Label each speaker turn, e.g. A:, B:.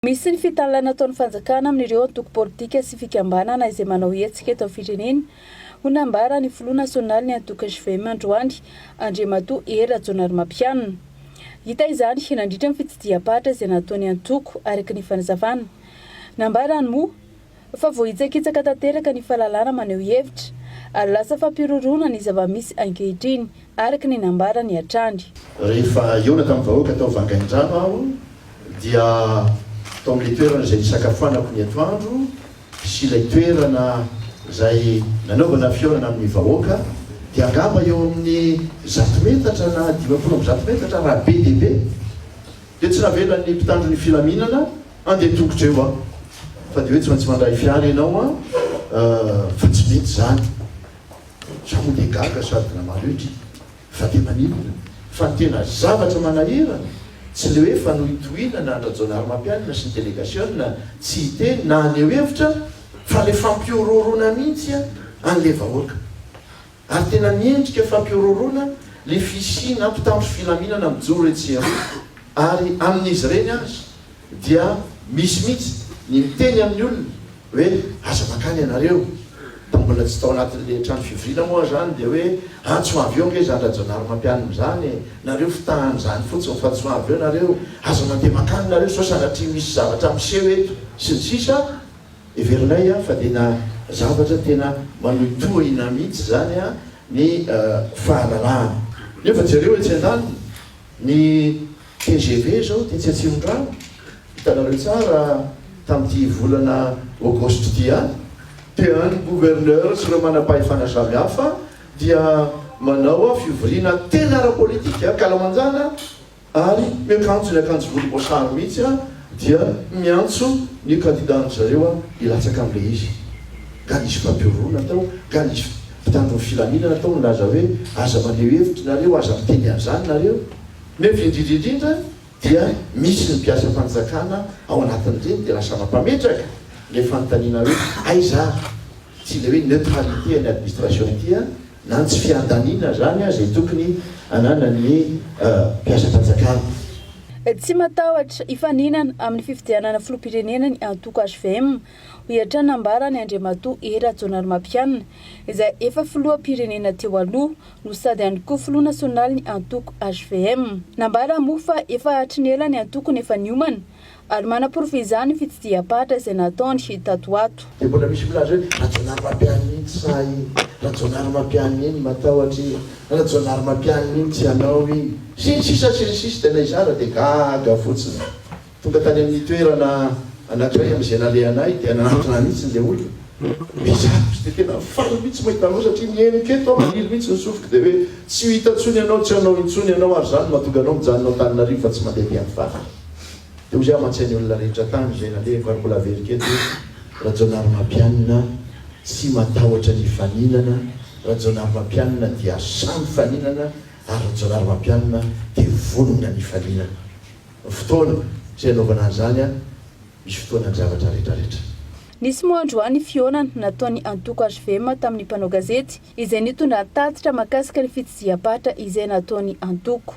A: Misy ny fitanilana ataon'ny fanjakana amin'ireo antoko politika sy fikambanana izay manao hetsika eto amin'ny firenena, hoy nambaran'ny filoha nasionalin'ny antoko hvm androany, Andriamatoa Hery Rajaonarimampianina. Hita izany nandritra ny fitsidiham-paritra izay nataon'ny antoko, araka ny fanazavana. Nambarany moa fa voahitsakitsaka tanteraka ny fahalalana maneho hevitra ary lasa fampihorohoroana ny zava-misy ankehitriny, araka ny nambarany hatrany.
B: Rehefa hihaona tamin'ny vahoaka tao Vangaindrano aho dia tao amin'ilay toerana izay nisakafoanako ny atoandro sy ilay toerana izay nanaovana fihaonana amin'ny vahoaka dia angamba eo amin'ny 100 metatra na 150 metatra raha be dia be Dia tsy navelan'ny mpitandro ny filaminana handeha tongotra eo aho fa dia hoe tsy maintsy mandray fiara ianao an, fa tsy mety izany. Za moa dia gaga sady namaly hoe dry fa dia maninona? Fa ny tena zavatra manahirana tsy le hoe fanohintohinana an-dRajaonarimampianina sy ny delegasiona tsy hiteny na haneho hevitra fa le fampihorohoroana mihitsy an'le vahoaka. Ary tena miendrika fampihorohoroana le fisiana mpitandro filaminana mijoro etsy sy eroa, ary amin'izy ireny aza dia misy mihitsy ny miteny amin'ny olona hoe aza mankany ianareo, tamin'ny mbola tsy tao anatin'le trano fivoriana moa zany dia hoe an tsy ho avy eo ange zany Rajaonarimampianina izany e, nareo fitahan'izany fotsiny fa tsy ho avy eo nareo, aza mandeha mankany nareo sao sanatria misy zavatra miseho eto sy ny sisa. Heverinay fa tena zavatra tena manohitohina mihitsy izany ny fahalalahana. Nefa jereo etsy andaniny, ny tgv izao tetsy Atsimondrano, hitanareo tsara tamin'ity volana aogositra ity ihany, dia ny gouverneur sy ireo manam-pahefana samihafa dia manao fivoriana tena ara-politika ankalamanjana, Ary miakanjo ny akanjo volomboasary mihitsy aho dia miantso ny kandida-ndry zareo aho hilatsaka amin'ilay izy. Nga nisy fampihorohoroana tao? Nga nisy mpitandro ny filaminana tao nilaza hoe aza maneho hevitra nareo, aza miteny an'izany nareo? Nefa indrindra indrindra dia misy ny mpiasam-panjakana ao anatin'ireny dia lasa mampametraka ilay fanontaniana hoe aiza ary ity ilay hoe neutralité an'ny administration ity an? Na ny tsy fiandaniana izany aza izay tokony ananan'ny mpiasam-panjakana.
A: Tsy matahotra hifaninana amin'ny fifidianana filoham-pirenena ny antoko hvm, hoy hatrany nambaran'i Andriamatoa Hery Rajaonarimampianina, izay efa filoham-pirenena teo aloha no sady ihany koa filoha nasionalin'ny antoko hvm. Nambarany moa fa efa hatry ny ela ny antoko no efa niomana Ary manaporofo izany ny fitsidiham-paritra izay nataony tato ho ato.
B: Dia mbola misy milaza hoe Rajaonarimampianina iny tsy sahy iny, Rajaonarimampianina iny matahotra iny, Rajaonarimampianina iny tsy hanao iny, sy ny sisa sy ny sisa Tena izaho dia gaga fotsiny. Tonga tany amin'ny toerana anankiray amin'izay nalehanay dia nanatona ahy mihitsy ilay olona. Hoe izaho tsy dia tena faly mihitsy mahita anao satria ny henoko eto aho malilo mihitsy ny sofiko dia hoe tsy ho hita intsony ianao, tsy hanao intsony ianao ary izany no mahatonga anao mijanona ao Antananarivo fa tsy mandeha aty amin'ny faritra. Dia hoy aho mantsy ny olona rehetra tany izay nalehako ary mbola averiko eto hoe Rajaonarimampianina tsy matahotra ny hifaninana, Rajaonarimampianina dia sahy mifaninana ary Rajaonarimampianina dia vonona ny hifaninana. Ny fotoana izay hanaovana an'izany an, misy fotoana ny zavatra rehetra rehetra.
A: Nisy moa androany fihaonana nataon'ny antoko hvm tamin'ny mpanao gazety izay nitondra tatitra mahakasika ny fitsidiham-paritra izay nataon'ny antoko.